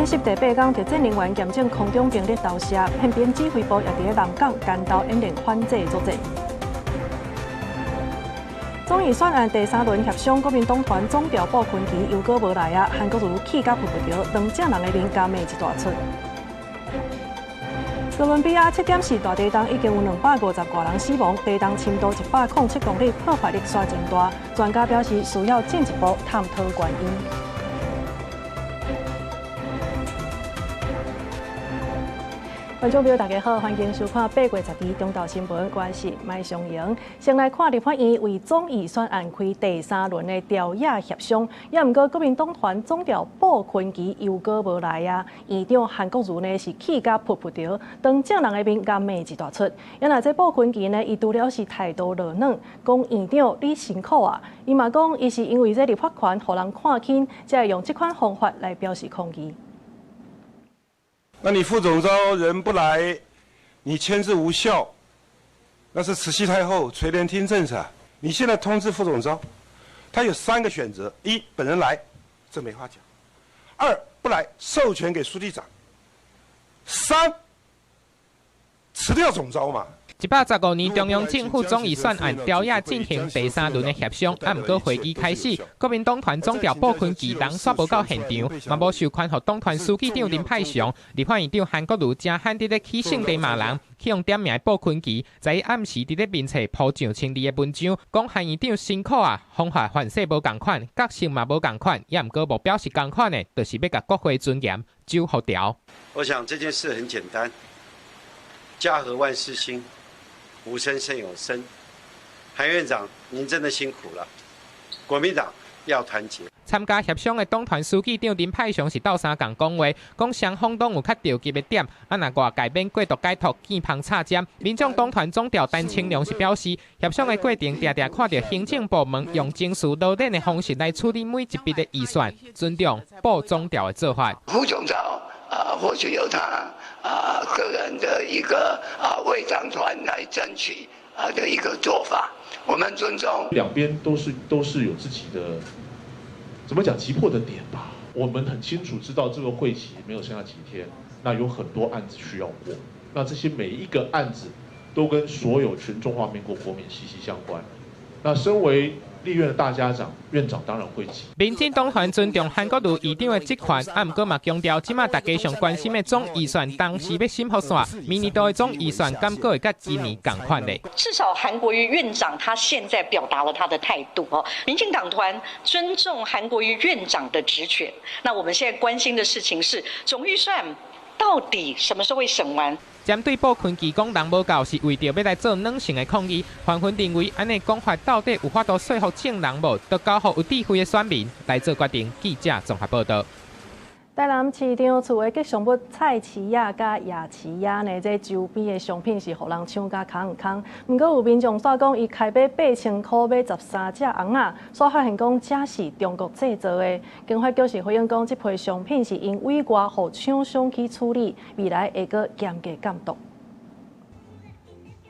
連續第八工特戰人員驗證空中兵力投射，憲兵指揮部也佇咧南港關島演練反制作戰。總預算案第三輪協商，國民黨團總召布坤琪猶閣無來啊，韓國瑜氣甲睏無著，當眾人的面共罵一大出。哥倫比亞7.4大地動已經有250外人死亡，地動深度107公里，破壞力煞真大。專家表示需要進一步探討原因。觀眾朋友，大家好，歡迎收看8月12中晝新聞，我是麥尚瑩。先來看立法院為總預算案開第三輪的朝野協商，也毋過國民黨團總召布坤琪猶閣無來啊。院長韓國瑜呢是氣甲睏無著，當眾人的面共罵一大出。也若這布坤琪呢，伊除了是態度落軟，講院長你辛苦啊，伊嘛講伊是因為這立法權予人看輕，才會用這款方法來表示抗議。那你副總召人不來，你簽字無效，那是慈禧太后垂簾聽政噻。你現在通知副總召，他有三個選擇：一，本人來，這沒話講；二，不來，授權給書記長；三，辭掉總召嘛。115年中央政府總預算案朝野進行第三輪的協商，啊，毋過會議開始，國民黨團總召布坤琪人煞無到現場，嘛無授權予黨團書記長林派祥。立法院長韓國瑜誠罕佇咧起性地罵人，去予點名的布坤琪，在伊暗時佇咧面冊鋪上千字的文章，講韓院長辛苦啊，方法範式無仝款，角色嘛無仝款，也毋過目標是仝款的，就是欲共國會尊嚴守予牢。我想這件事很簡單，家和萬事興。無聲勝有聲，韓院長，您真的辛苦了。國民黨要團結。參加協商的黨團書記長林派祥是鬥相共講話，講雙方攏有較著急的點，啊，若外界免過度解讀見縫插針。民眾黨團總召陳清良是表示，協商的過程定定看著行政部門用程序老練的方式來處理每一筆的預算，尊重布總召的做法。副總召啊，或許有他個人的一個為黨團來爭取的一個做法，我們尊重。兩邊都是有自己的，怎麼講急迫的點吧？我們很清楚知道這個會期沒有剩下幾天，那有很多案子需要過，那這些每一個案子都跟所有全中華民國國民息息相關。那身為立院的大家長，院長當然會急。民進黨團尊重韓國瑜院長的職權，啊，毋過嘛強調，這馬大家上關心的總預算，當時欲審予煞，明年度的總預算敢閣會佮今年仝款咧？至少韓國瑜院長他現在表達了他的態度哦，民進黨團尊重韓國瑜院長的職權。那我們現在關心的事情是總預算到底什麼時候會審完？針對布坤琪講人無到，是為著欲來做軟性的抗議，紛紛認為按呢講法到底有法度說服眾人無？就交予有智慧的選民來做決定。記者綜合報導。台南市場厝的吉祥物菜市仔佮夜市仔呢，這周邊的商品是予人搶甲空空。毋過有民眾煞講，伊開買8000箍買13隻尪仔，煞發現講這是中國製造的。經發局是回應講，這批商品是𪜶委外予廠商去處理，未來會閣嚴格監督。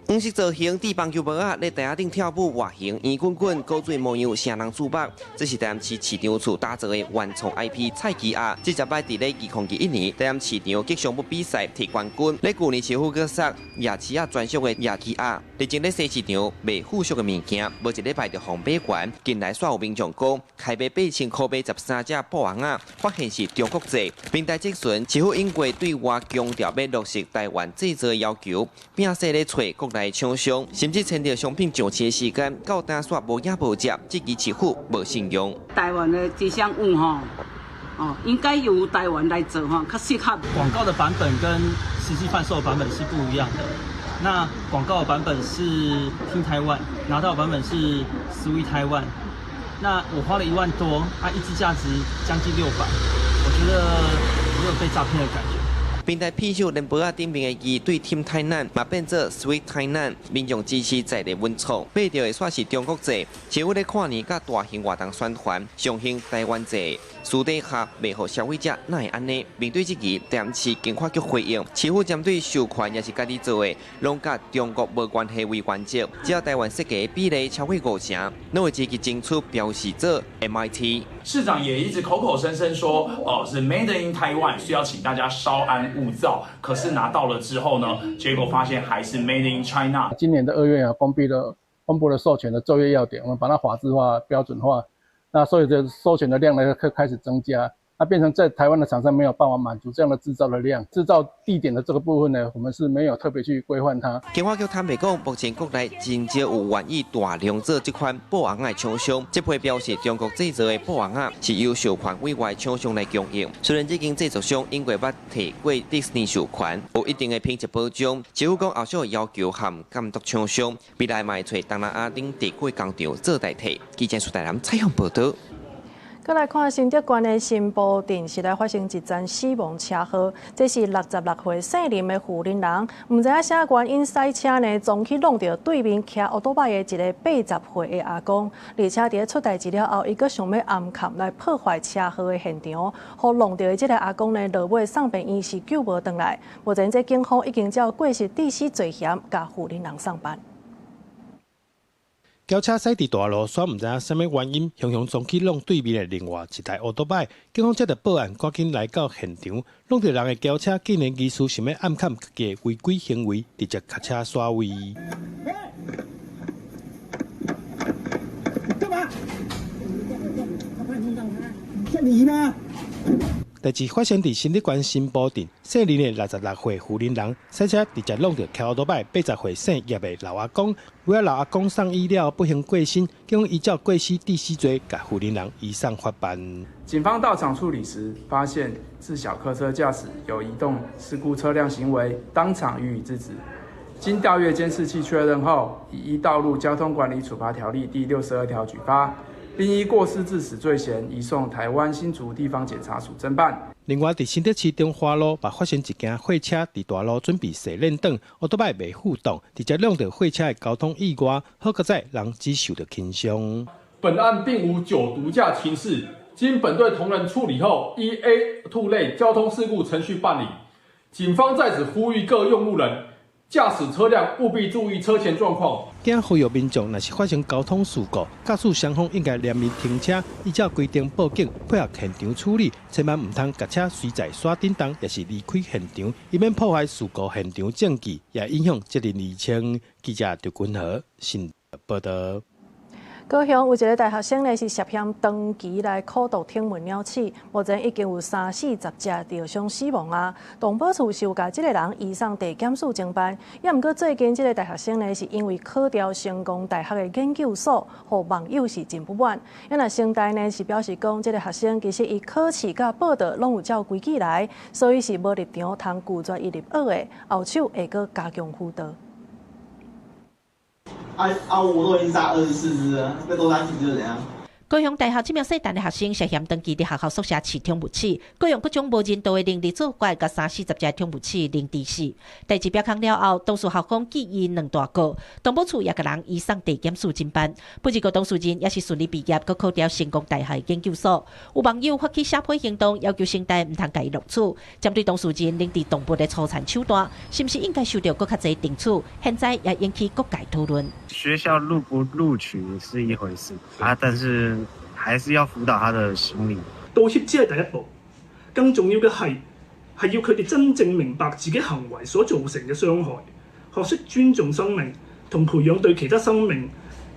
黃色造型、戴棒球帽仔，咧台仔頂跳舞，外形圓滾滾，古錐模樣，聲人注目。這是台南市市場厝打造的原創 IP 菜市仔，這隻擺佇咧2021年台南市場吉祥物比賽提冠軍。咧舊年市府閣送夜市仔專屬的夜市仔，日前咧西市場賣附屬的物件，無一禮拜就予買完。近來煞有民眾講，開買8000箍買13隻布尪仔，發現是中國製。平台質詢，市府應過對外強調欲落實台灣製造的要求，摒勢咧揣國內廠商，甚至簽訂商品上市的時間，到今煞無影無跡，質疑市府無信用。台灣的吉祥物吼，哦，應該由台灣來做吼，較適合。廣告的版本跟實際販售的版本是不一樣的。那廣告的版本是 Team Taiwan，拿到的版本是 Sweet Taiwan。那我花了1萬多，啊，一支價值將近600，我覺得我有被詐騙的感覺。平台片手連報仔頂面的字對 Team 台南嘛變做 Sweet 台南，民眾支持在地文創，買著的煞是中國製。市府咧跨年佮大型活動宣傳，上興台灣製。私底下賣予消費者，哪會按呢？面對質疑，台南市經發局回應，市府針對授權抑是家己做的，攏佮中國無關係為原則。只要台灣設計的比例超過五成，攏會積極爭取標示做 MIT。市長也一直口口聲聲說，哦，是 Made in Taiwan，需要請大家稍安勿躁。可是拿到了之後呢，結果發現還是 Made in China。今年的2月啊，公布了授權的作業要點，我們把它法制化、標準化。那所以這授權的量呢，開始增加，那變成在台灣的廠商沒有辦法滿足這樣的製造的量，製造地點的這個部分呢，我們是沒有特別去規範它。經發局坦白講，目前國內真少有願意大量做這款布尪仔的廠商。這批標示中國製造的布尪仔是由授權委外廠商來供應。雖然這間製作商英國捌提過迪士尼授權，有一定的品質保障，政府講後續要求和監督廠商，未來嘛會揣東南亞等地區工廠做代替。記者蘇大南採訪報導。閣來看新竹縣的新埔鎮，是來發生一宗死亡車禍。這是66歲姓林的婦人人，毋知影啥原因駛車呢，撞去挵著對面騎歐多擺的一个80歲的阿公。而且佇咧出代誌了後，伊閣想欲暗崁來破壞車禍的現場，予挵著的這个阿公呢，落尾送病院是救無轉來。目前這警方已經照過失致死罪嫌，共婦人人送辦。轎車駛佇大路，煞毋知影啥物原因，雄雄撞去挵對面的另外一台歐多擺。警方接著報案，趕緊來到現場，挵著人的轎車竟然疑似想欲暗崁家己的違規行為，直接共車徙位。幹嘛？你嗎？代誌發生佇新竹縣新埔鎮，姓林的66歲婦人人，駛車直接挵著騎歐多擺80歲姓葉的老阿公，尾仔老阿公送醫了不幸過身，警方依照過失致死罪，共婦人人移送法辦。警方到場處理時，發現自小客車駕駛有移動事故車輛行為，當場予以制止。經調閱監視器確認後，已依道路交通管理處罰條例第62條舉發。並依過失致死罪嫌移送台灣新竹地方檢察署偵辦。另外，佇新竹市中華路，嘛發生一件貨車佇大路準備踅練轉，歐多擺袂負擋，直接挵著貨車的交通意外，好佳哉人只受著輕傷。本案並無酒毒駕情事，經本隊同仁處理後，依 A2 類交通事故程序辦理。警方在此呼籲各用路人，駕駛車輛務必注意車前狀況。驚呼籲民眾，若是發生交通事故，駕駛雙方應該連面停車，依照規定報警，配合現場處理，千萬毋通共車隨在徙振動，抑是離開現場，以免破壞事故現場證據，也影響責任釐清。記者劉君和新報導。高雄有一个大學生呢，是涉嫌長期來苦毒天文鳥鼠，目前已經有三四十隻著傷死亡啊。動保處是有共這个人移送地檢署偵辦，也毋過最近這个大學生呢，是因為考著成功大學的研究所，予網友是真不滿。啊若成大呢是表示講，這个學生其實伊考試佮報到攏有照規矩來，所以是無立場通拒絕伊入學的，後手會閣加強輔導。啊啊！我都已經殺24隻了，再多殺幾隻就怎樣？高雄大學這名姓陳的學生涉嫌長期佇學校宿舍飼寵物鼠，閣用各種無人道的能力做怪，共三四十隻寵物鼠凌致死。代誌曝光了後，當事校方寄伊兩大告，動保處也共人移送地檢署偵辦。不過當事人也是順利畢業，閣考著成功大學研究所。有網友發起寫批行動，要求成大毋通共伊錄取。針對當事人冷致動物的粗殘手段，是毋是應該受著閣較濟懲處？現在也引起各界討論。學校錄不錄取是一回事啊，但是還是要輔導他的心理。道歉只係第一步，更重要嘅係要佢哋真正明白自己行為所造成嘅傷害，學識尊重生命同培養對其他生命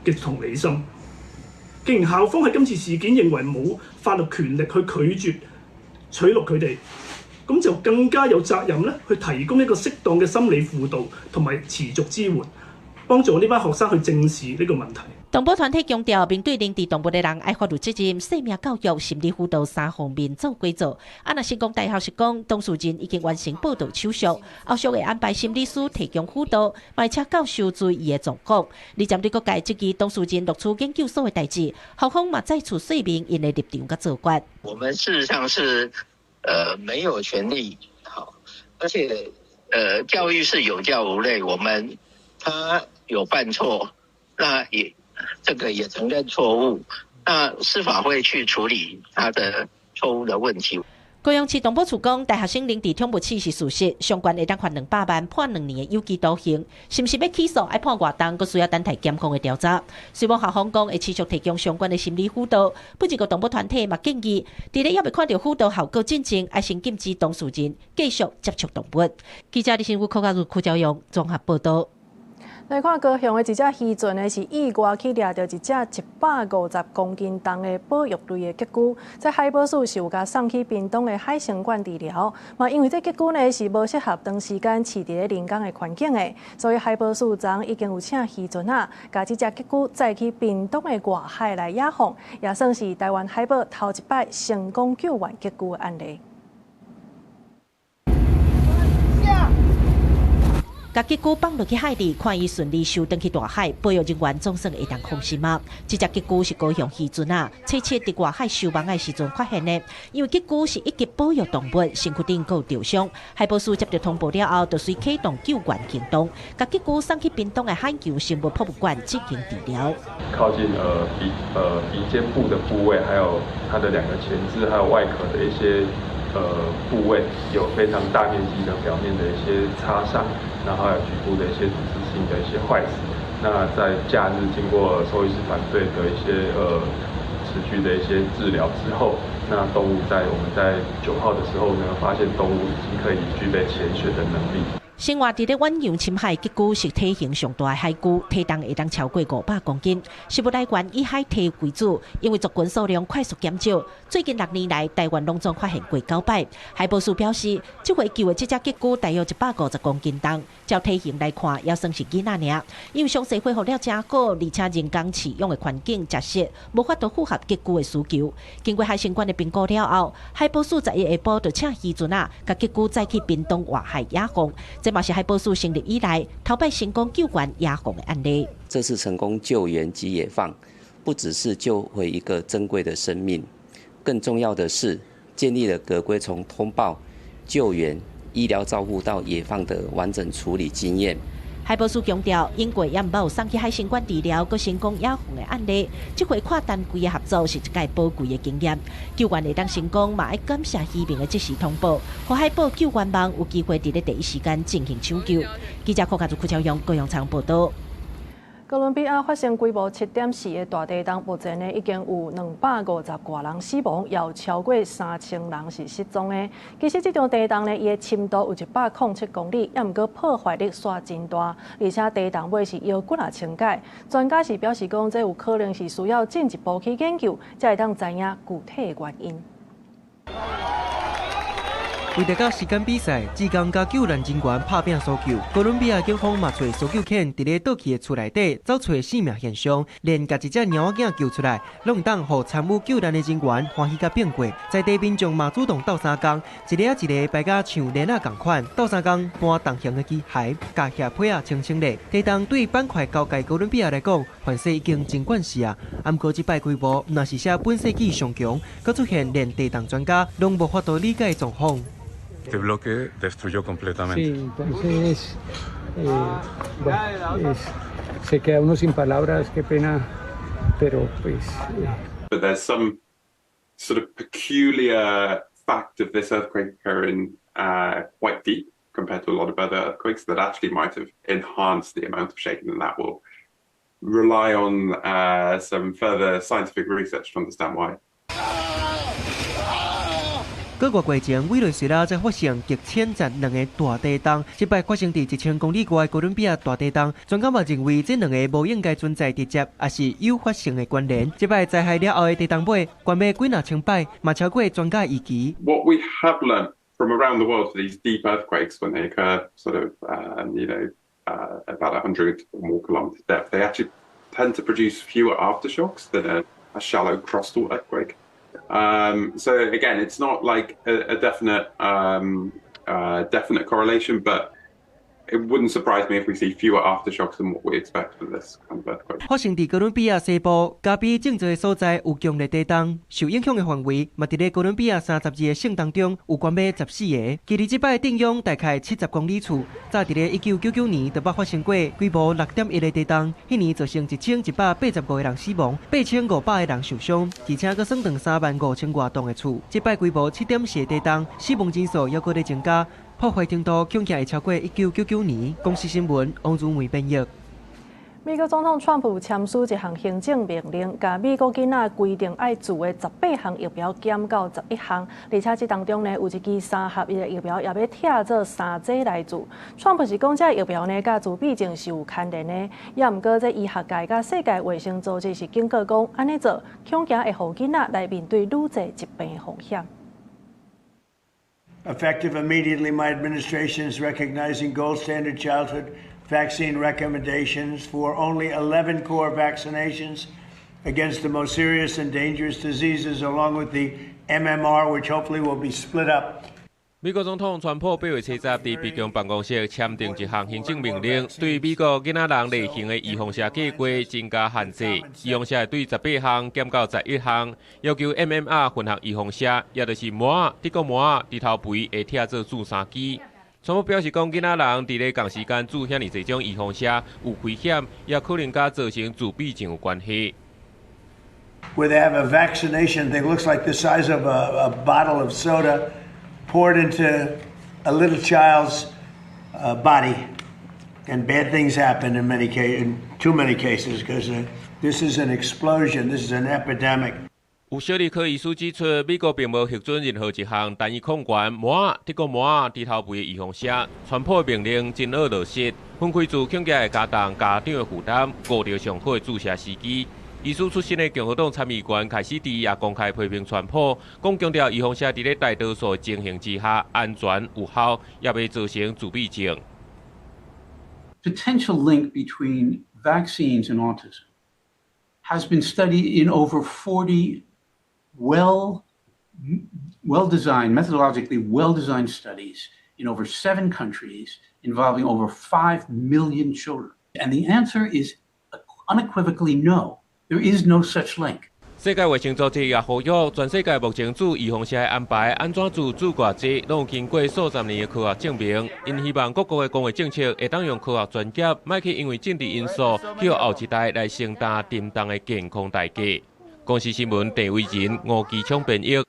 嘅同理心。既然校方喺今次事件認為冇法律權力去拒絕取錄佢哋，咁就更加有責任咧去提供一個適當嘅心理輔導同埋持續支援，幫助呢班學生去正視呢個問題。動保團體強調，面對冷致動物的人，愛法律責任、生命教育、心理輔導三方面做規做。啊，若成功大學是講，當事人已經完成報到手續，後續會安排心理師提供輔導，嘛請教授注意伊的狀況。而針對各界質疑當事人錄取研究所的代誌，校方嘛再次說明𪜶的立場佮做法。我們事實上是，沒有權利，好，而且，教育是有教無類，我們他有犯錯，那也。這個也承認錯誤，那司法會去處理他的錯誤的問題。高雄市動保處講，大學生零佇寵物市是事實，相關會當罰200萬、判2年的有期徒刑，是毋是欲起訴？愛判偌重，閣需要等待檢控的調查。雖罔校方講會持續提供相關的心理輔導，不過動保團體嘛建議，佇咧猶未看著輔導效果進前，愛先禁止當事人繼續接觸動物。記者李新武、柯家如、柯朝陽綜合報導。來看高雄的一隻漁船呢，是意外去掠著一隻150公斤重的保育類的屐龜，這海保署是有共送去屏東的海生館治療，嘛因為這屐龜呢是無適合長時間飼佇咧人工的環境的，所以海保署昨已經有請漁船仔，共這隻屐龜載去屏東的外海來野放，也算是台灣海保頭一擺成功救援屐龜的案例。共屐龜放落去海裡，看伊順利游轉去大海，保育人員總算會當放心啊！這隻屐龜是高雄漁船仔，初七佇外海收網的時陣發現的。因為屐龜是一級保育動物，身軀頂閣有著傷，海保署接著通報了後，就隨啟動救援行動，共屐龜送去屏東的海洋生物博物館進行治療。靠近鼻尖部的部位，還有它的兩個前肢，還有外殼的一些部位，有非常大面積的表面的一些擦傷。然後還有局部的一些組織性的一些壞死。那在假日經過獸醫師團隊的一些持續的一些治療之後，那動物在我們在9號的時候呢，發現動物已經可以具備潛水的能力。生活佇咧遠洋深海，屐龜是體型上大的海龜，體重會當超過500公斤。食物來源以海堤為主，因為族群數量快速減少，最近6年來，台灣攏總發現過九擺。海保署表示，這回救的這隻屐龜大約150公斤重，照體型來看，也算是囡仔爾。因為傷勢恢復了誠好，而且人工飼養的環境食食，無法度符合屐龜的需求。經過海生館的評估了後，海保署11下晡就請漁船仔，共屐龜載去屏東外海野放。這嘛是海保署成立以來頭擺成功救援野放的案例。這次成功救援及野放，不只是救回一個珍貴的生命，更重要的是建立了葛龜從通報、救援、醫療照護到野放的完整處理經驗。海保署強調，英國也毋捌有送去海生館治療，閣成功野放的案例。這回跨單位的合作是一屆寶貴的經驗。救援會當成功，嘛愛感謝漁民的及時通報，予海保救援網有機會佇咧第一時間進行搶救。記者柯家祖、柯超勇、高雄場報導。哥倫比亞發生規模7.4的大地動，目前呢已經有250外人死亡，有超過3000人是失蹤的。其實這場地動呢，伊的深度有107公里，也毋過破壞力煞真大，而且地動尾是搖幾若千擺。專家是表示講，這有可能是需要進一步去研究，才會當知影具體的原因。為著佮時間比賽，志工佮救援人員拍拚搜救。哥倫比亞警方嘛揣搜救犬佇咧倒去的厝內底走揣生命現象，連共一隻貓仔囝救出來，攏會當予參與救援的人員歡喜甲變過。在地民眾嘛主動鬥相共，一个仔一个排甲像鏈仔仝款，鬥相共搬重型的機械，共額被仔清清咧。地動對板塊交界哥倫比亞來講，凡勢已經真慣勢啊。毋過這擺規模，若是寫本世紀上強，閣出現連地動專家攏無法度理解的狀況。 Este bloque destruyó completamente. Sí, entonces, bueno, se queda uno sin palabras, qué pena, pero pues. But there's some sort of peculiar fact of this earthquake occurring quite deep compared to a lot of other earthquakes that actually might have enhanced the amount of shaking, and that will rely on some further scientific research to understand why. 幾個月前，委內瑞拉才發生極淺層兩个大地動，這擺發生佇1000公里外哥倫比亞大地動。專家嘛認為，這兩个無應該存在直接，抑是誘發性的關聯。這擺災害了後的地動尾，懸欲幾若千擺，嘛超過專家預期。 What we have learned from around the world for these deep earthquakes when they occur, sort of, about 100 or more kilometers depth, they actually tend to produce fewer aftershocks than a shallow crustal earthquake. So again, it's not like a definite correlation, but It wouldn't surprise me if we see fewer aftershocks than what we expect for this kind of earthquake. 發生佇哥倫比亞西部加比種植的所在有強烈地動，受影響的範圍嘛佇咧哥倫比亞32個省當中有懸欲14个。距離這擺震央大概70公里處，早佇咧1999年就捌發生過規模6.1的地動，彼年造成1185個人死亡，8500個人受傷，而且閣損斷3萬5千外棟的厝。這擺規模7.4地動，死亡人數猶閣咧增加。破壞程度恐驚會超過1999年。公視新聞王如梅編譯。美國總統川普簽署一項行政命令，共美國囡仔規定愛注的18項疫苗減到11項，而且這當中呢有一支三合一的疫苗也欲拆做三劑來注。川普是講這疫苗呢，佮自閉症是有牽連的，也毋過這醫學界佮世界衛生組織是警告講，按呢做恐驚會予囡仔來面對愈濟疾病的風險。 Effective immediately, my administration is recognizing gold standard childhood vaccine recommendations for only 11 core vaccinations against the most serious and dangerous diseases, along with the MMR, which hopefully will be split up. 美國總統川普8月70佇白宮辦公室簽訂一項行政命令，對美國囡仔人例行的預防射計畫增加限制。預防射對18項減到11項，要求 MMR 混合預防射，也就是麻仔、德國麻仔，佇頭皮會拆做注三支。川普表示講，囡仔人佇咧仝時間注遐爾濟種預防射有危險，也可能佮造成自閉症有關係。 Where they have a vaccination thing looks like the size of a bottle of soda poured into a little child's body, and bad things happen in many cases, in too many cases, because this is an explosion, this is an epidemic. 有小兒科醫師指出，美國並無核准任何一項單一抗原麻仔、德國麻仔佇頭皮的預防射。川普命令真惡落實，分開注恐驚會加重家長的負擔，誤著上好的注射時機。醫師出身的共和黨參議員凱西迪也公開批評川普，講強調預防射佇咧大多數情形之下安全有效，也袂造成自閉症。 Potential link between vaccines and autism has been studied in over 40 well-designed, methodologically well-designed studies in over seven countries involving over 5 million children. And the answer is unequivocally no. There is no such link. 世界衛生組織也呼籲，全世界目前注預防射的安排，按怎注注偌濟，攏有經過數十年的科學證明。𪜶希望各國的公衛政策會當用科學專業，莫去因為政治因素，去予後一代來承擔沉重的健康代價。公視新聞鄭偉仁、吳基聰編譯。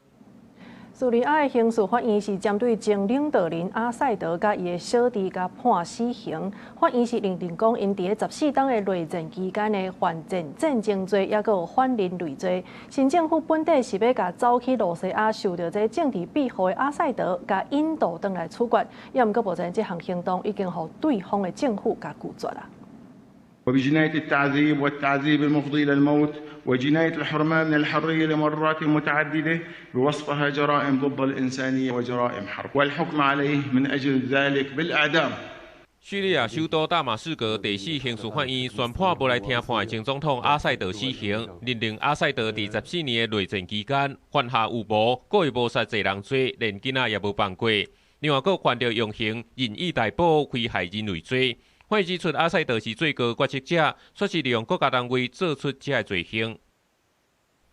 敘利亞的刑事法院是針對前領導人阿塞德佮伊的小弟共判死刑。法院是認定講，𪜶佇咧14冬的內戰期間的犯戰爭罪，抑閣有反人類罪。新政府本底是欲共走去露西亞受著這政治庇護的阿塞德，共引渡轉來處決。也毋過目前這項行動已經予對方的政府共拒絕啦。 وبجناية التعذيب والتعذيب المفضي إلى الموت وجناية الحرمان من الحرية لمرات متعددة بوصفها جرائم ضد الإنسانية وجرائم حرب والحكم عليه من أجل ذلك بالإعدام。敘利亞首都大馬士革第四刑事法院宣判無來聽判的前總統阿塞德死刑，認定阿塞德佇14年的內戰期間犯下預謀、故意謀殺濟人罪，連囡仔也無放過。另外，閣犯著用刑任意逮捕、危害人類罪。法院指出，阿塞德是最高決策者，煞是利用國家單位做出這个罪行。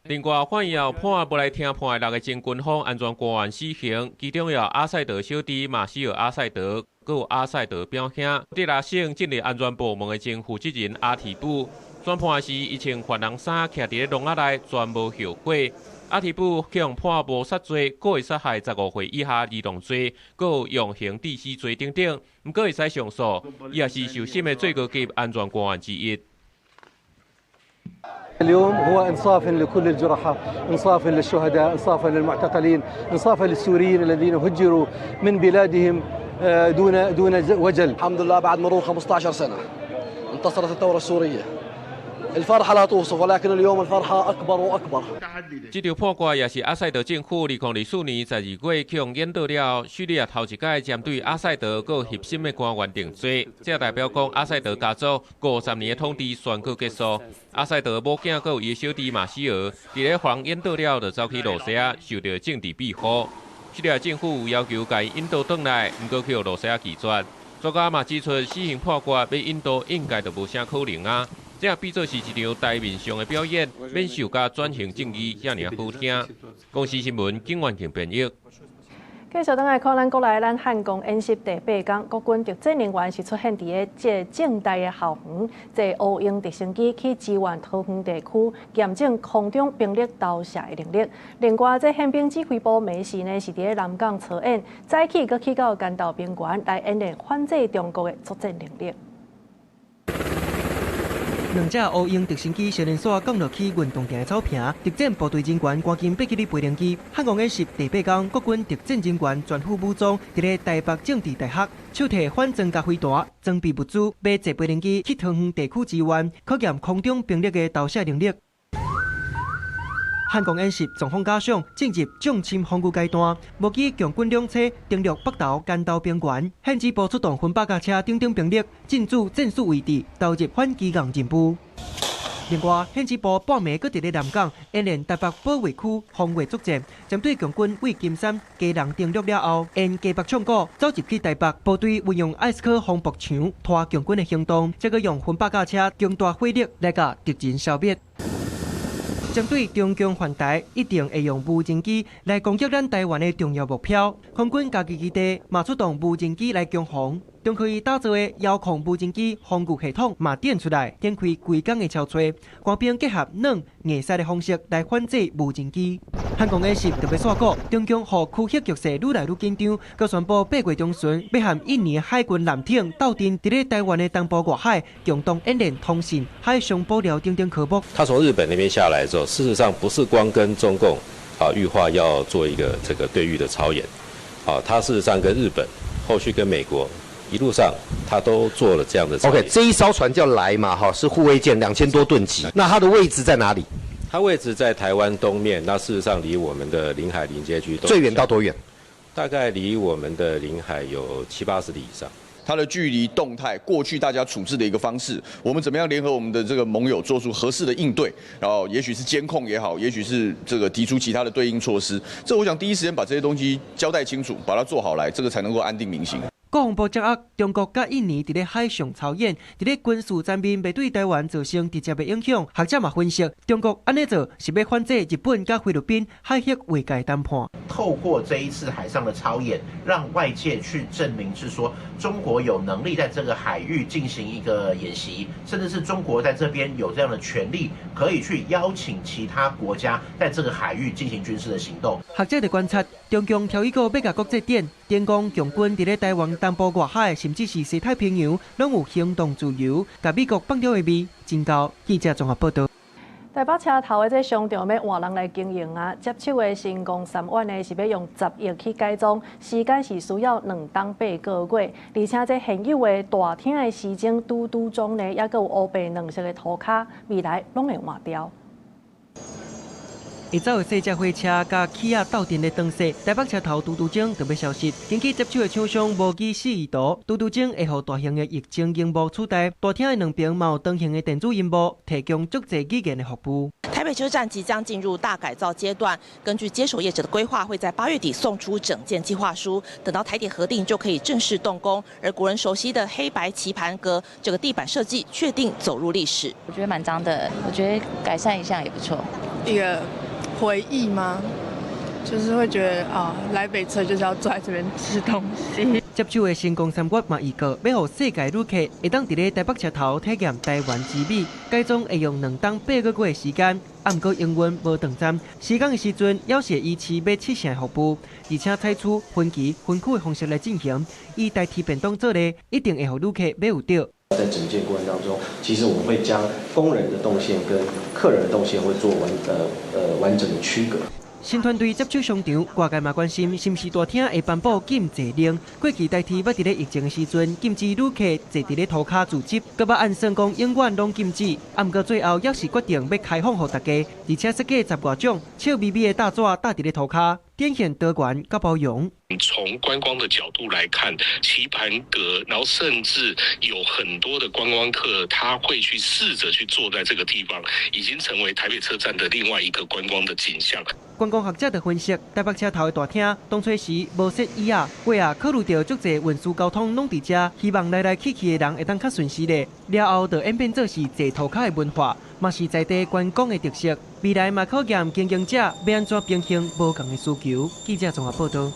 另外，法院也判無來聽判的六个前軍方安全官員死刑，其中有阿塞德小弟馬西爾·阿塞德，閣有阿塞德表兄，德拉省政治安全部門的前負責人阿提布。宣判時，伊穿犯人衫，徛佇咧籠仔內，全無後悔。阿提布予判謀殺罪、故意殺害15歲以下兒童罪，閣有用刑致死罪等等。毋過會使上訴，伊也是受審的最高級安全官員之一。 اليوم هو انصافا لكل الجرحى، انصافا للشهداء، انصافا للمعتقلين، انصافا للسوريين الذين هجروا من بلادهم دون وجل. الحمد لله بعد مرور 15 سنة انتصرت الثورة السورية. الفرحة لا توصف ولكن اليوم الفرحة أكبر وأكبر. 這場判決也是阿塞德政府2024年12月予人引渡了，敘利亞頭一擺針對阿塞德閣核心的官員定罪，這代表講阿塞德家族50年的統治宣告結束。阿塞德某囝閣有伊的小弟馬西爾，佇咧予人引渡了，就走去露西亞受著政治庇護。敘利亞政府有要求共伊引渡轉來，毋過予露西亞拒絕。專家嘛指出，死刑判決欲引渡應該就無啥可能啊。這比做是一場台面上的表演，免受佮轉型正義遐爾好聽。公視新聞景元慶編譯。繼續轉來看咱國內，咱漢光演習第八工，國軍特戰人員是出現佇个這政大的校園，坐烏鷹直升機去支援桃園地區，驗證空中兵力投射的能力。另外，這憲兵指揮部暝時呢是佇个南港操演，早起閣去到關島平原來演練反制中國的作戰能力。兩隻烏鷹直升機小連紲降落去運動場的草坪，特戰部隊人員趕緊爬起咧飛行機。漢光演習第八工，國軍特戰人員全副武裝，佇咧台北政治大學，手提反裝甲飛彈，裝備物資，欲坐飛行機去桃園地區支援，考驗空中兵力的投射能力。漢光演習狀況假想進入縱深防禦階段，無機共軍兩車登陸北投關島平原，憲指部出動分百架車等等兵力進駐戰術位置，投入反機共任務。另外，憲指部半暝閣佇咧南港演練台北保衛區防衛作戰，針對共軍對金山基隆登陸了後，沿基北縱谷走入去台北，部隊運用艾斯克防爆牆拖共軍的行動，再閣用分百架車強大火力來共敵人消滅。針對中共犯台，一定會用無人機來攻擊咱台灣的重要目標。空軍家己基地嘛出動無人機來攻防，中科院打造的遙控無人機防禦系統嘛展出來，展開規工的超吹，官兵結合軟硬實的方式來反制無人機。漢光演習特別煞鼓，中共予區域局勢愈來愈緊張，閣宣布8月中旬欲和印尼海軍艦艇鬥陣佇咧台灣的東部外海，共同演練通信、海上保寮等等科目。他從日本那邊下來之後，事實上不是光跟中共啊預化要做一個這個對禦的操演，啊，他事實上跟日本，後續跟美國。一路上，他都做了這樣的。 OK，這一艘船叫來嘛，哈，是護衛艦，2000多噸級。那它的位置在哪裡？它位置在台灣東面，那事實上離我們的領海鄰接區最遠到多遠？大概離我們的領海有七八十里以上。它的距離動態，過去大家處置的一個方式，我們怎麼樣聯合我們的這個盟友做出合適的應對？然後也許是監控也好，也許是這個提出其他的對應措施。這我想第一時間把這些東西交代清楚，把它做好來，這個才能夠安定民心。國防部掌握中國佮印尼佇咧海上操演，佇咧軍事層面袂對台灣造成直接的影響。學者嘛分析，中國按呢做是欲反制日本佮菲律賓海域劃界談判。透過這一次海上的操演，讓外界去證明是說中國有能力在這個海域進行一個演習，甚至是中國在這邊有這樣的權力，可以去邀請其他國家在這個海域進行軍事的行動。學者佇觀察，中共挑起閣欲共國際點，電講共軍佇咧台灣東部外海，甚至是西太平洋，攏有行動自由，共美國放著的味真厚。記者綜合報導。台北車頭的這商場欲換人來經營啊，接手的新光三越呢是欲用10億去改裝，時間是需要2冬8個月，而且這現有的大廳的時鐘嘟嘟鐘呢，猶閣有烏白兩色的塗跤，未來攏會換掉。會走的細隻火車佮起仔鬥陣咧轉勢，台北車頭嘟嘟鐘就欲消失。根據接手的廠商模擬示意圖，嘟嘟鐘會予大型的液晶螢幕取代，大廳的兩邊嘛有長形的電子螢幕，提供足濟語言的服務。台北車站即將進入大改造階段，根據接手業者的規劃，會在8月底送出整建計劃書，等到台鐵核定就可以正式動工。而國人熟悉的黑白棋盤格這個地板設計，確定走入歷史。我覺得蠻髒的，我覺得改善一下也不錯。一個回憶嗎？就是會覺得啊，來北車就是要坐在這邊吃東西。接手的新光三越嘛預告，欲予世界旅客會當佇咧台北車頭體驗台灣之美。改裝會用2冬8個月的時間，啊，毋過營運無斷站，施工的時陣猶是會維持欲七成的服務，而且採取分期分區的方式來進行，以代替便當做例，一定會予旅客買有著。在整建過程當中，其實我們會將工人的動線跟客人的動線會做完整的區隔。新團隊接手商場，外界嘛關心是毋是大廳會頒布禁坐令。過去台鐵捌佇咧疫情的時陣禁止旅客坐佇咧塗跤自執，閣捌按算講永遠攏禁止。啊，毋過最後猶是決定欲開放予大家，而且設計10外種笑眯眯的搭紙搭佇咧塗跤，展現多元佮包容。從觀光的角度來看，棋盤閣，然後甚至有很多的觀光客，他會去試着去坐在這個地方，已經成為台北車站的另外一個觀光的景象。觀光學者就分析，台北車頭的大廳，當初時無設椅仔，尾仔考慮著足濟運輸交通攏佇遮，希望來來去去的人會當較順勢咧。了後就演變做是坐塗跤的文化，嘛是在地觀光的特色。未來嘛考驗經營者欲按怎平衡無仝的需求。記者綜合報導。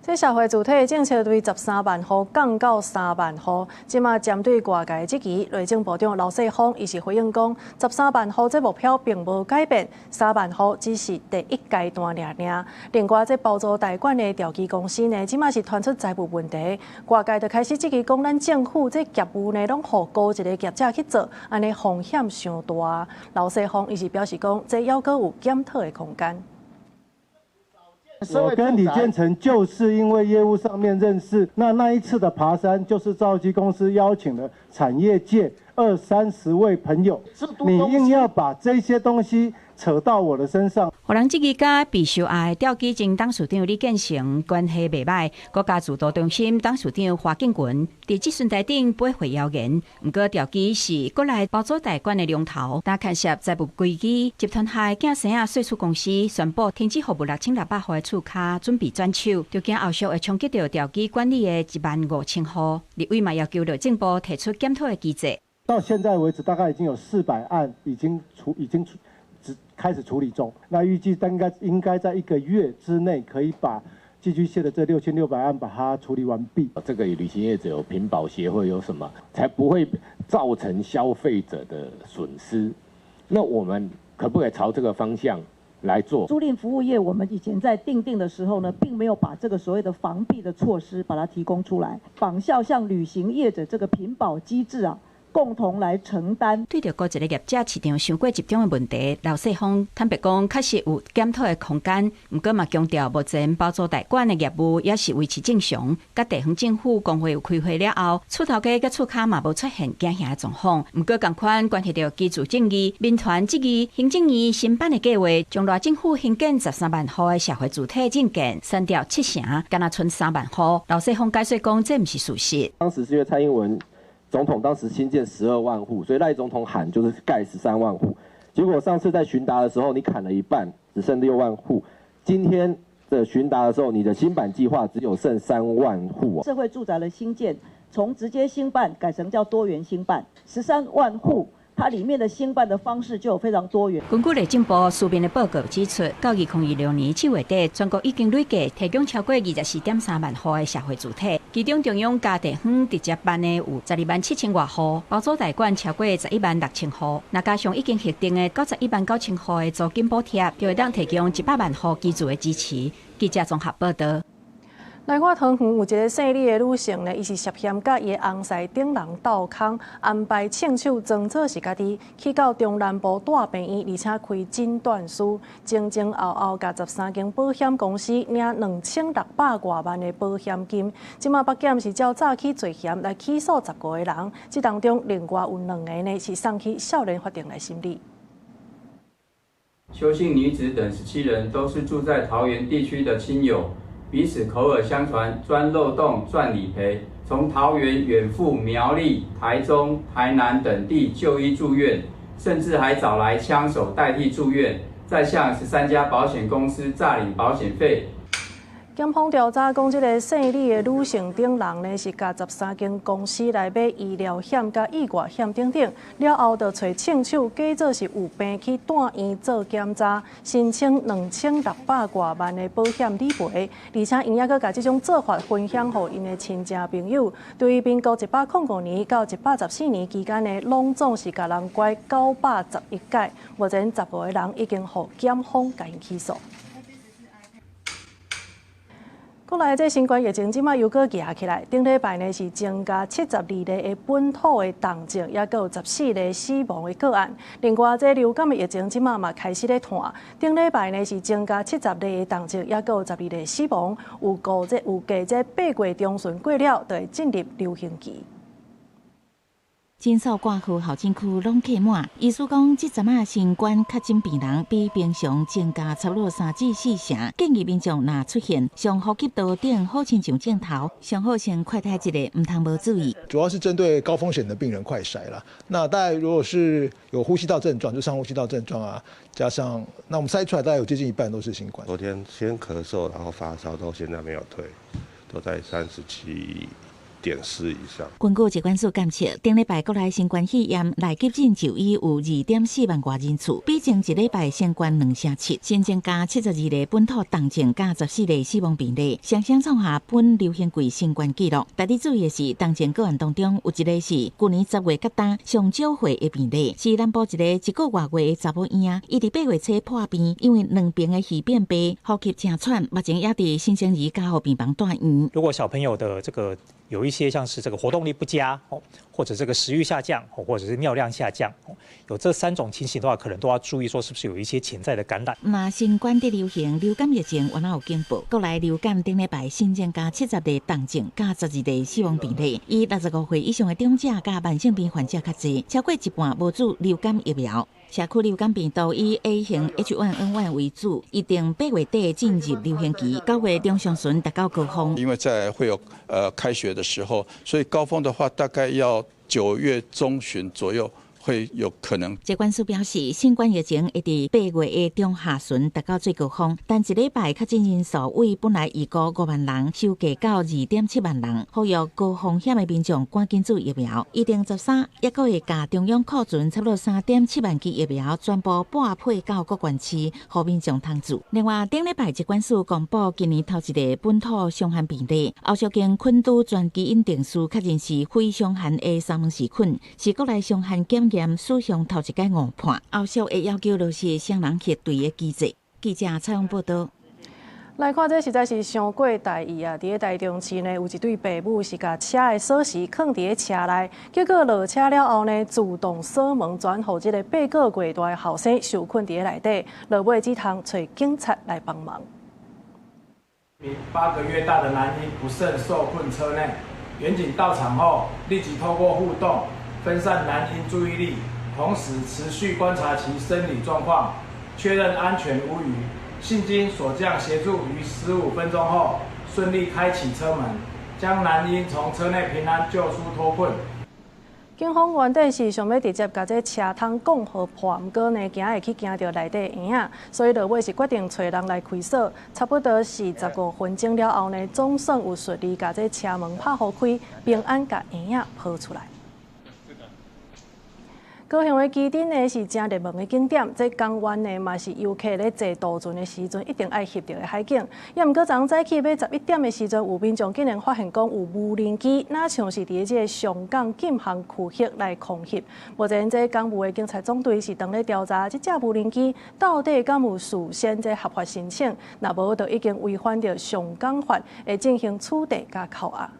這社會住宅的政策對13萬戶降到3萬戶，這馬針對外界質疑，內政部長劉世鋒伊是回應講，十三萬戶這目標並無改變，三萬戶只是第一階段爾爾。另外，這包租代管的兆基公司呢，這馬是傳出財務問題，外界就開始質疑講，咱政府這業務呢，攏予孤一個業者去做，按呢風險傷大。劉世鋒伊是表示講，這猶閣有檢討的空間。我跟李建成就是因為業務上面認識，那一次的爬山就是兆基公司邀請了產業界二三十位朋友，你硬要把這些東西扯到我的身上。予人質疑佮備受愛兆基前董事長李建成關係袂䆀，國家制度中心董事長華敬群佇質詢台頂駁回謠言。毋過兆基是國內包租代管的龍頭，但牽涉財務危機，集團下的囝生仔稅厝公司宣布停止服務6600戶的厝跤，準備轉手，就驚後續會衝擊著兆基管理的1萬5千戶。立委嘛要求內政部提出檢討的機制。到現在為止，大概已經有400案已經開始處理中。那預計應該在一個月之內可以把寄居蟹的這6600案把它處理完畢。這個旅行業者有屏保協會有什麼，才不會造成消費者的損失？那我們可不可以朝這個方向來做？租賃服務業，我們以前在訂定的時候呢，並沒有把這個所謂的防弊的措施把它提供出來，仿效像旅行業者這個屏保機制啊。共同來承擔。對著孤一个業者市場傷過集中的問題，劉世鋒坦白講，確實有檢討的空間。毋過嘛強調，目前包租代管的業務也是維持正常。佮地方政府公會有開會了後，厝頭家佮厝跤嘛無出現驚嚇的狀況。毋過仝款關係著居住正義，民團質疑行政院新版的計劃，將賴政府興建十三萬戶的社會住宅政見刪掉七成，干焦賰3萬戶。劉世鋒解說講，這毋是事實。當時是因為蔡英文總統當時興建12萬戶，所以賴總統喊就是蓋13萬戶。結果上次在詢答的時候，你砍了一半，只剩6萬戶。今天的詢答的時候，你的新版計劃只有剩3萬戶。社會住宅的興建，從直接興辦改成叫多元興辦，13萬戶。它裡面的興辦的方式就非常多元。根據內政部書面的報告指出，到2026年7月底，全國已經累計提供超過24.3萬戶的社會住宅，其中中央佮地方直接辦的有12萬7千外戶，包租代管超過11萬6千戶，若加上已經核定的91萬9千戶的租金補貼，就會當提供100萬戶居住的支持。記者綜合報導。來看桃園有一个姓李的女性呢，伊是涉嫌佮伊的翁婿等人鬥空，安排銃手裝做是家己，去到中南部大病院，而且開診斷書，前前後後共13間保險公司領2600外萬的保險金。這馬北檢是照早起罪嫌來起訴15個人，這當中另外有兩个呢是送去少年法庭來審理。邱姓女子等17人都是住在桃園地區的親友。彼此口耳相傳，鑽漏洞賺理賠，從桃園遠赴苗栗、台中、台南等地就醫住院，甚至還找來槍手代替住院，再向13家保險公司詐領保險費。檢方調查講，這个姓李的女性等人呢，是共13間公司來買醫療險、佮意外險等等，了後就揣銃手假做是有病去住院做檢查，申請2600外萬的保險理賠，而且𪜶猶閣共這種做法分享予𪜶的親戚朋友。對民國105年到114年期間呢，攏總是共人拐911擺，目前15個人已經予檢方共𪜶起訴。國內這新冠疫情這馬又閣夯起來，頂禮拜呢是增加72例的本土的重症，猶閣有14例死亡的個案。另外，這流感的疫情這馬嘛開始咧湠，頂禮拜呢是增加72例的重症，猶閣有12例死亡。有估這預計這8月中旬過了，就會進入流行期。診所掛號候診區攏客滿。醫師講，這陣仔新冠確診病人比平常增加差不多3至4成，建議民眾若出現上呼吸道等好親像症頭，上好先快篩一下，毋通無注意。主要是針對高風險的病人快篩啦。那大概如果是有呼吸道症狀，就上呼吸道症狀啊，加上那我們篩出來大概有接近一半都是新冠。昨天先咳嗽，然後發燒，到現在沒有退，都在37.4以上。根據疾管署監測，頂禮拜國內新冠肺炎來急診就醫有2.4萬外人次，比前一禮拜升懸2成7，新增加72例本土重症佮14例死亡病例，雙雙創下本流行季新懸紀錄。值得注意的是，重症個案當中有一个是舊年10月佮今上少歲的病例，是南部一个一個外月的查某嬰，伊佇8月初破病，因為兩邊的肺變白，呼吸誠喘，目前也佇新生兒加護病房住院。如果小朋友的這個有一些像是這個活動力不佳哦，或者這個食慾下降，或者是尿量下降，有這三種情形的話，可能都要注意說是不是有一些潛在的感染。那新冠的流行，流感疫情原來有警報，國內流感頂禮拜新增加70例重症，佮12例死亡病例，以65歲以上的長者佮慢性病患者較濟，超過一半無注流感疫苗。社區流感病毒以 A 型 H1N1 為主，一定8月底進入流行期，9月中上旬達到高峰。因為在會有開學的時候，所以高峰的話大概要9月中旬左右。會有可能。疾管署表示，新冠疫情會佇8月的中下旬達到最高峰，但一禮拜確診人數為本來預估5萬人，修低到2.7萬人。呼籲高風險的民眾趕緊注疫苗。預定13，抑閣會共中央庫存差不多3.7萬劑疫苗，全部撥配到各縣市，予民眾通注。另外，頂禮拜疾管署公布今年頭一例本土傷寒病例，後續經菌株全基因定序確認是非傷寒的沙門氏菌，是國內傷寒檢驗史上頭一擺誤判，後續會要求落實雙人核對的機制。記者採訪報導。來看，這實在是傷過大意啊！佇咧台中市呢，有一對爸母是共車的鎖匙囥佇咧車內，結果落車了後呢，自動鎖門，轉予這个8個月大的後生受困佇咧內底，落尾只通揣警察來幫忙。 8個月大的男嬰不慎受困車內，員警到場後立即透過互動分散男嬰注意力，同時持續觀察其生理狀況，確認安全無虞。幸經鎖匠協助於15分鐘後順利開啟車門，將男嬰從車內平安救出脫困。警方原底是想欲直接共這車窗摃予破，毋過呢，驚會去驚著內底嬰仔，所以落尾是決定揣人來開鎖。差不多是15分鐘了後呢，總算有順利共這車門拍予開，平安共嬰仔抱出來。高雄的旗津呢是誠熱門的景點，這港灣呢嘛是遊客咧坐渡船的時陣一定愛翕著的海景。也毋過昨早起欲11點的時陣，有民眾竟然發現講有無人機，若像是佇這个上港禁航區域來空翕。目前這港務的警察總隊是當咧調查這隻無人機到底敢有事先這合法申請，若無就已經違反著上港法，會進行處罰佮扣押。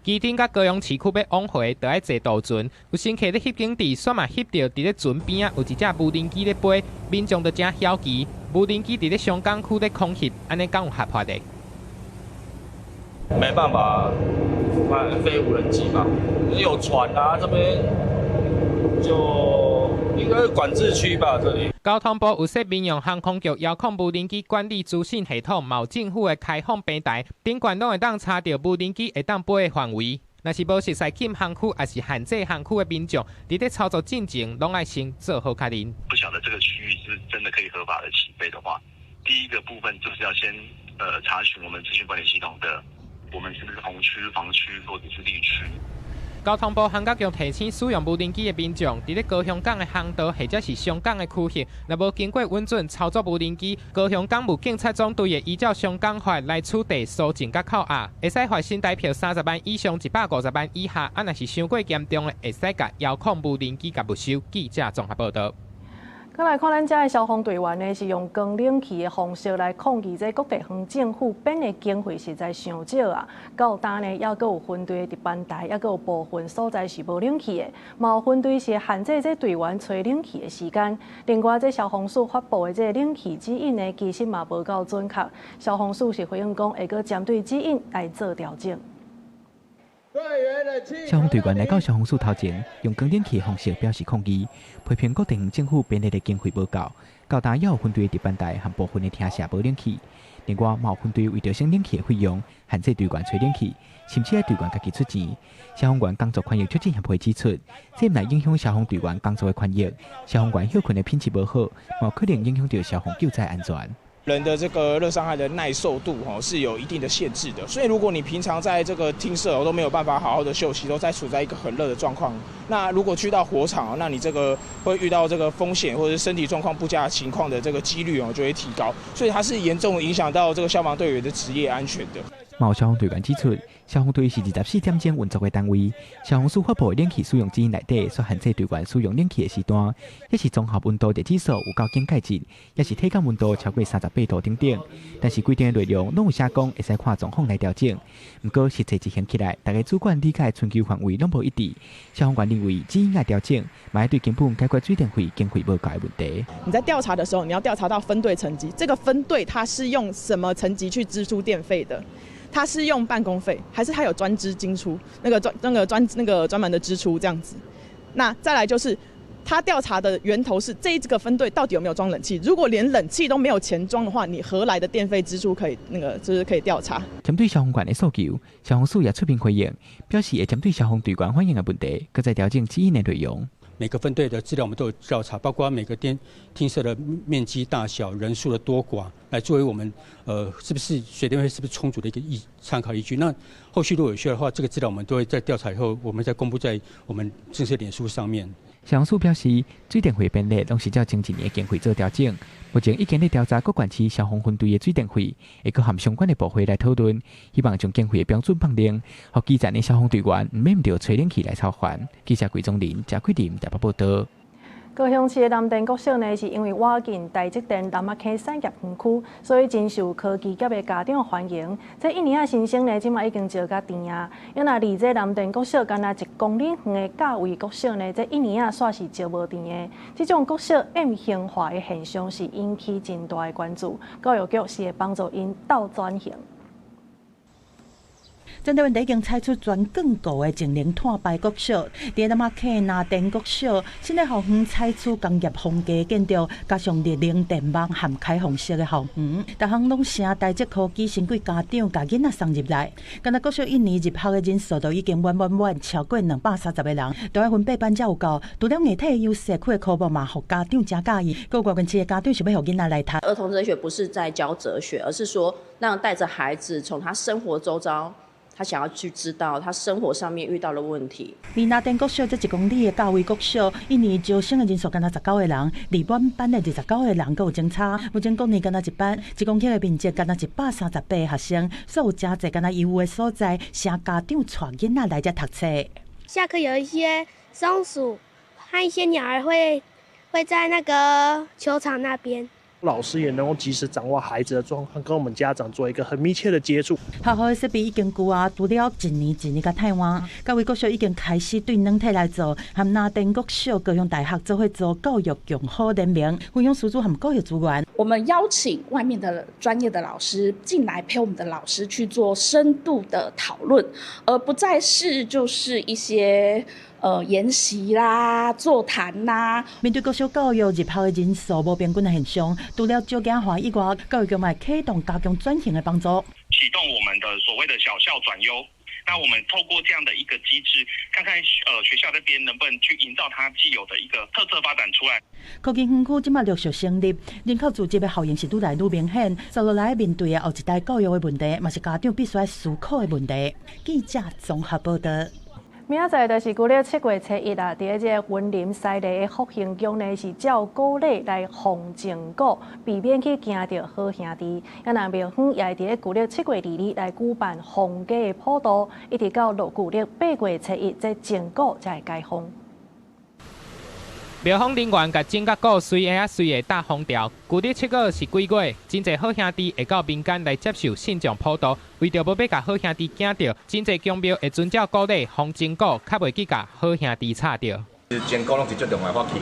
旗津佮高雄市區欲往回，著愛坐渡船。有乘客咧翕景地，煞嘛翕著佇咧船邊仔有一隻無人機咧飛，民眾就誠好奇，無人機佇咧上港區咧空翕，按呢敢有合法的？沒辦法，飛無人機吧？有船啊，這邊就應該管制區吧？這裡。交通部有設民用航空局遙控無人機管理資訊系統，嘛有政府的開放平台，頂懸攏會當查著無人機會當飛的範圍。若是無熟似禁航區，抑是限制航區的民眾，佇咧操作進前，攏愛先做好確認。不曉得這個區域是不是真的可以合法的起飛的話，第一個部分就是要先查詢我們資訊管理系統的，我們是不是紅區、黃區或者是綠區。交通部航監局提醒使用無人機的民眾，佇咧高雄港的航道或者是上港的區域，若無經過允准操作無人機，高雄港務警察總隊會依照上港法來處罰搜證佮扣押，會使罰新台票30萬以上150萬以下，啊，若是傷過嚴重的，會使共遙控無人機共沒收。記者綜合報導。閣來看咱遮的消防隊員呢，是用光冷氣的方式來抗議這各地方政府編的經費實在傷少啊！到今呢，猶閣有分隊的值班台，猶閣有部分所在是無冷氣的，嘛有分隊是限制這隊員吹冷氣的時間。另外，這消防署發布的這个冷氣指引呢，其實嘛無夠準確。消防署是回應講，會閣針對指引來做調整。消防隊員來到消防署頭前，用關冷氣的方式表示抗議，批評各地方政府編列的經費無夠，到今猶有分隊的值班台和部分的廳舍無冷氣。另外，嘛有分隊為著省冷氣的費用，限制隊員吹冷氣，甚至愛隊員家己出錢。消防員工作權益促進協會指出，這毋但影響消防隊員工作的權益，消防員歇睏的品質無好，嘛可能影響著消防救災安全。人的這個熱傷害的耐受度，吼是有一定的限制的。所以如果你平常在這個廳舍都沒有辦法好好的休息，都在處在一個很熱的狀況，那如果去到火場，那你這個會遇到這個風險或者身體狀況不佳的情況的這個幾率哦就會提高，所以它是嚴重影響到這個消防隊員的職業安全的。嘛有消防隊員指出，消防隊是24點鐘運作的單位，消防署發布的冷氣使用指引內底所限制隊員使用冷氣的時段，抑是綜合溫度熱指數有夠警戒值，抑是體感溫度超過38度等等。但是規定的內容攏有寫講會使看狀況來調整。毋過實際執行起來，逐家主管理解尋求範圍攏無一致。消防員認為指引愛調整，嘛愛對根本解決水電費經費無夠的問題。你在調查的時候，你要調查到分隊層級，這個分隊它是用什麼層級去支出電費的？他是用辦公費，還是他有專支進出？那個專、那個專、那個專門的支出這樣子。那再來就是，他調查的源頭是這個分隊到底有沒有裝冷氣？如果連冷氣都沒有錢裝的話，你何來的電費支出可以那個就是可以調查？針對消防員的訴求，消防署也出面回應，表示會針對消防隊員反映的問題，閣再調整指引的內容。每個分隊的資料我們都有調查，包括每個廳舍的面積大小、人數的多寡，來作為我們是不是水電費是不是充足的一個參考依據。那後續如果有需要的話，這個資料我們都會在調查以後，我們再公布在我們正式臉書上面。消防署表示，水電費編列攏是照前一年的經費做調整，目前已經咧調查各縣市消防分隊的水電費，會閣和相關的部會來討論，希望將經費的標準放靈，予基層的消防隊員毋免著吹冷氣來操煩。記者桂宗林、謝桂林台北報導。高雄市的南電國小呢，是因為倚近台積電南仔坑產業園區，所以真受科技業的家長歡迎。這一年仔新生呢，這馬已經招甲甜啊。啊若離這南電國小干焦1公里遠的教衛國小呢，這一年仔煞是招無甜的。這種國小 M 型化的現象是引起真大的關注。教育局是會幫助𪜶鬥轉型。針對問題已經採取全貫購的節能碳排國小，佇南仔坑南電國小，新的校園採取工業風格建築，加上熱能電網和開放式的校園，逐項攏成台積科技新貴家長共囡仔送入來。干焦國小一年入學的人數都已經滿滿滿超過230個人，都愛分八班才有夠。除了硬體優勢，區的科目嘛，予家長誠佮意。閣外縣市的家長想欲予囡仔來讀。兒童哲學不是在教哲學，而是說讓帶着孩子從他生活周遭。他想要去知道他生活上面遇到的問題。離南電國小這1公里的教衛國小，一年招生的人數干焦19個人，離滿班的29個人，閣有增差。目前國年干焦一班，1公頃的面積干焦138個學生，所有誠濟干焦優的所在，成家長帶囡仔來遮讀冊。下課有一些松鼠和一些鳥兒會在那個球場那邊。老師也能夠及時掌握孩子的狀況，跟我們家長做一個很密切的接觸。學校的設備已經舊啊，除了一年一年共汰換，教衛國小已經開始對軟體來做，和南電國小、高雄大學做伙做教育共好聯盟，分享師資和教育資源。我們邀請外面的專業的老師進來陪我們的老師去做深度的討論，而不再是就是一些研習啦、座談啦。面對國小教育入學的人數無平均的現象，除了少子化以外，教育局嘛會啟動加強轉型的幫助。啟動我們的所謂的小校轉優，那我們透過這樣的一個機制，看看學校這邊能不能去營造它既有的一個特色發展出來。科技園區這馬陸續成立，人口聚集的效應是愈來愈明顯。接落來面對的後一代教育的問題，嘛是家長必須愛思考的問題。記者綜合報導。明仔載就是舊曆7月初1啊，佇咧這個雲林西麗的福興宮呢，是照古禮來放鐘鼓，避免去驚著好兄弟。啊，若廟方也會佇咧舊曆7月22來舉辦封家的普渡，一直到落舊曆8月初1，這鐘鼓才會解封。廟方人員共鐘佮鼓隨下仔隨下搭封條。舊曆七月是鬼月，真濟好兄弟會到民間來接受信眾普渡。為著無欲共好兄弟驚著，真濟宮廟會遵照古禮封鐘鼓，較袂去共好兄弟吵著。鐘鼓攏是足重要的法器，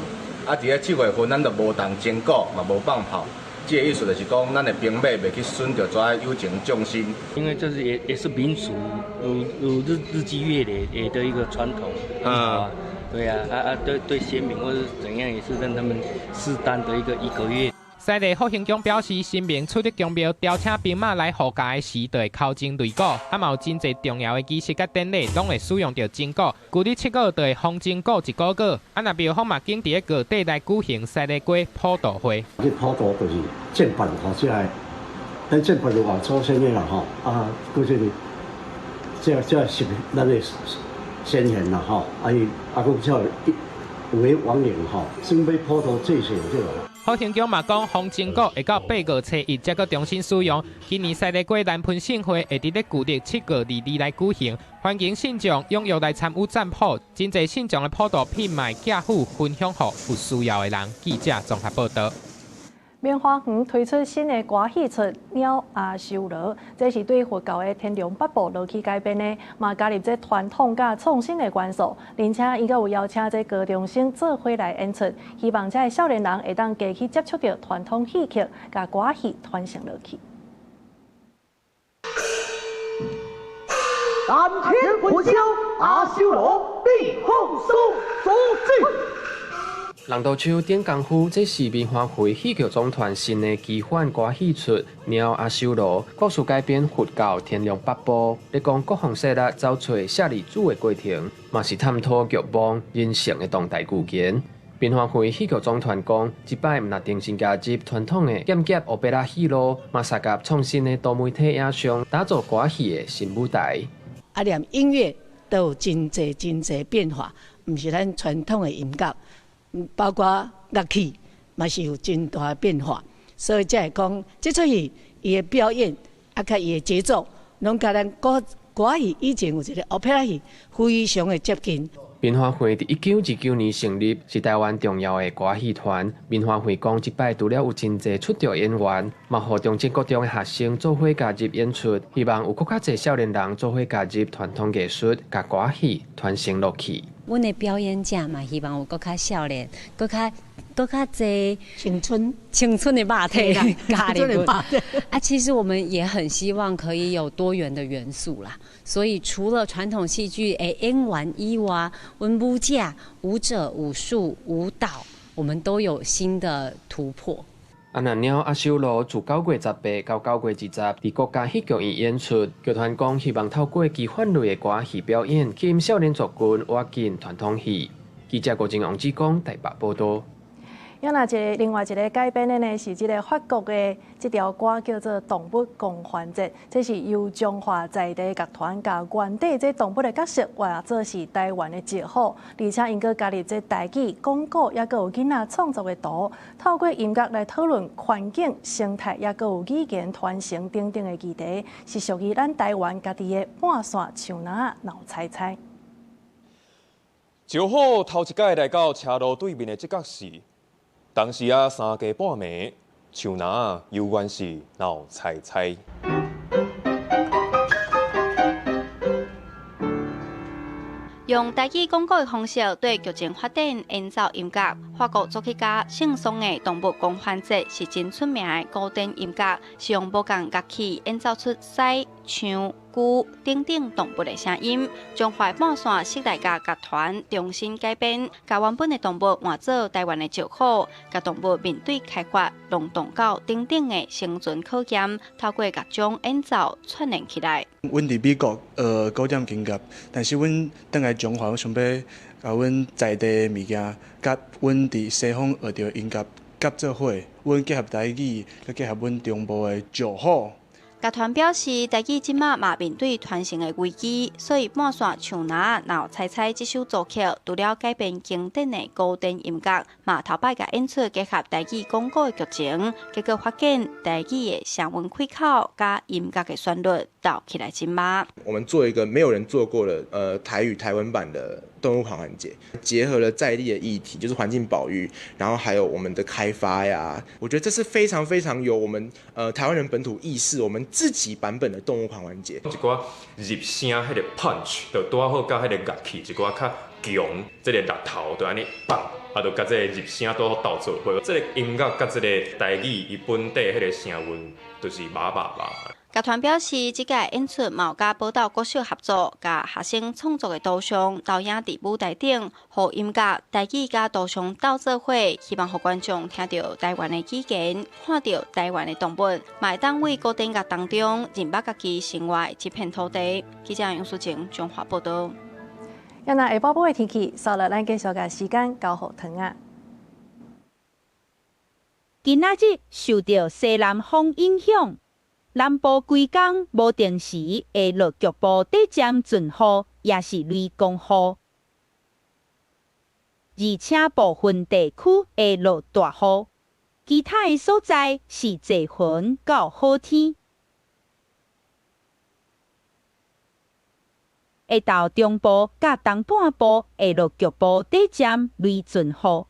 啊，佇咧7月份，咱就無動鐘鼓，嘛無放炮，這个意思就是講，咱的兵馬袂去損著遮有情眾生。因為這是也是民俗，有日日積月累的一個傳統。啊，對啊，對先民或者怎樣，也是讓他們適當的一個月。西麗復興宮表示，神明出入宮廟調請兵馬來護駕的時，就會敲鐘擂鼓，嘛有真濟重要的儀式佮典禮，攏會使用著鐘鼓。舊曆七月就會放鐘鼓一個月，若廟方嘛緊佇咧月底來舉行西麗粿普渡會。這普渡就是祭拜吼，這个，咱祭拜就話祖先的啦吼，閣這個，這是咱的先賢啦吼，伊閣這有的亡靈吼，準備普渡祭祀這個。復興宮嘛講，風箏鼓會到8月初一才閣重新使用。今年西麗粿難分盛會會佇咧舊曆7月22來舉行，歡迎信眾踴躍來參與贊普，真濟信眾的普渡品賣寄付分享予有需要的人。記者綜合報導。明華園推出新的歌戲出《鳥阿修羅》，這是對佛教的天龍八部落去改編的，嘛加入這傳統佮創新的元素，而且伊閣有邀請這高中生做伙來演出，希望這少年人會當加去接觸著傳統戲曲，共歌戲傳承落去。南天佛箫阿修羅，你奉書所記。人道手頂功夫，這是明華園戲劇總團新的奇幻歌戲出《貓阿修羅》，故事改編佛教《天龍八部》，咧講各方勢力走揣舍利子的過程，嘛是探討欲望人性的當代寓言。明華園戲劇總團講，這擺毋但重新加入傳統的劍俠歐貝拉戲路，嘛捒合創新的多媒體影像，打造歌戲的新舞台。連音樂都有真濟真濟變化，毋是咱傳統的音樂。包括樂器嘛是有真大的變化，所以才會講這齣戲伊的表演佮伊的節奏，攏佮咱歌歌戲以前有一个歐佩拉戲非常的接近。明華園佇1929年成立，是台灣重要的歌戲團。明華園講，這擺除了有真濟出道演員，嘛予中正國中的學生做伙加入演出，希望有閣較濟少年人做伙加入傳統藝術，共歌戲傳承落去。阮的表演者嘛，希望有閣較少年，閣較濟青春青春的肉體加入。其實我們也很希望可以有多元的元素啦。所以除了傳統戲劇的演員以外，阮舞者、舞者、武術、舞蹈，我們都有新的突破。若貓阿修羅自9月18到9月20，佇國家戲劇院演出。劇團講希望透過奇幻類的歌戲表演，吸引少年族群倚近傳統戲。記者郭靖、王志剛台北報導。啊，若一个另外一个改編的呢，是這个法國的這條歌叫做《動物狂歡節》，這是由彰化在地樂團共原底這動物的角色換做是台灣的石虎，而且𪜶閣加入這台語、講古，抑閣有囡仔創作的圖，透過音樂來討論環境、生態，抑閣有語言傳承等等的議題，是屬於咱台灣家己的半線樹林鬧猜猜。石虎頭一擺來到車路對面的這角時，當時啊，三更半暝，樹林猶原是鬧猜猜。用台語講古的方式對劇情發展演奏音樂，法國作曲家聖桑的《動物狂歡節》是真出名的古典音樂，是用無仝樂器演奏出獅、象、龜等等動物的聲音。彰化半線室內樂樂團重新改編，共原本的動物換做台灣的石虎，共動物面對開發、農動狗等等的生存考驗，透過樂章演奏串聯起來。阮佇美國學古典琴樂，但是阮轉來彰化，阮想欲共阮在地的物件，佮阮佇西方學著音樂合做伙，阮結合台語，閣結合阮中部的石虎。樂團表示，台語這馬嘛面對傳承的危機，所以半線樹林鬧猜猜這首組曲，除了改編經典的古典音樂，嘛頭擺共演出結合台語講古的劇情，結果發現台語的聲韻開口佮音樂的旋律鬥起來真密。我們做一個沒有人做過的，台語台灣版的动物狂欢节，结合了在地的议题，就是环境保育，然后还有我们的开发呀，我觉得这是非常非常有我们台湾人本土意识，我们自己版本的动物狂欢节。一寡入声，彼个 punch 就拄好佮彼个乐器，一寡较强，这个力头就按呢放，啊，就佮这个入声拄好斗做伙，这个音乐佮这个台语伊本底彼个声韵就是麻麻麻。乐团表示，这届演出嘛有佮宝岛国小合作，共学生创作的图像投影伫舞台顶，予音乐、台语佮图像斗做伙，希望予观众听著台湾的语言，看著台湾的动物，嘛会当为古典乐当中认捌家己生活的这片土地。记者杨淑晴彰化报道。啊，那下晡晡的天气，煞落咱继续共时间交予唐仔。今仔日受著西南风影响，南部规工无定时会落局部短暂阵雨，也是雷公雨，而且部分地区会落大雨。其他的所在是济云到好天。下昼中部佮东半部会落局部短暂雷阵雨。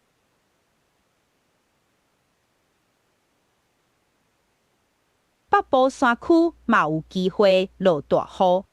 北部山区嘛有机会落大雨。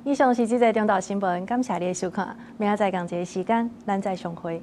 以上是这节中岛新闻，感谢你的收看，明仔载仝一个时间，咱再相会。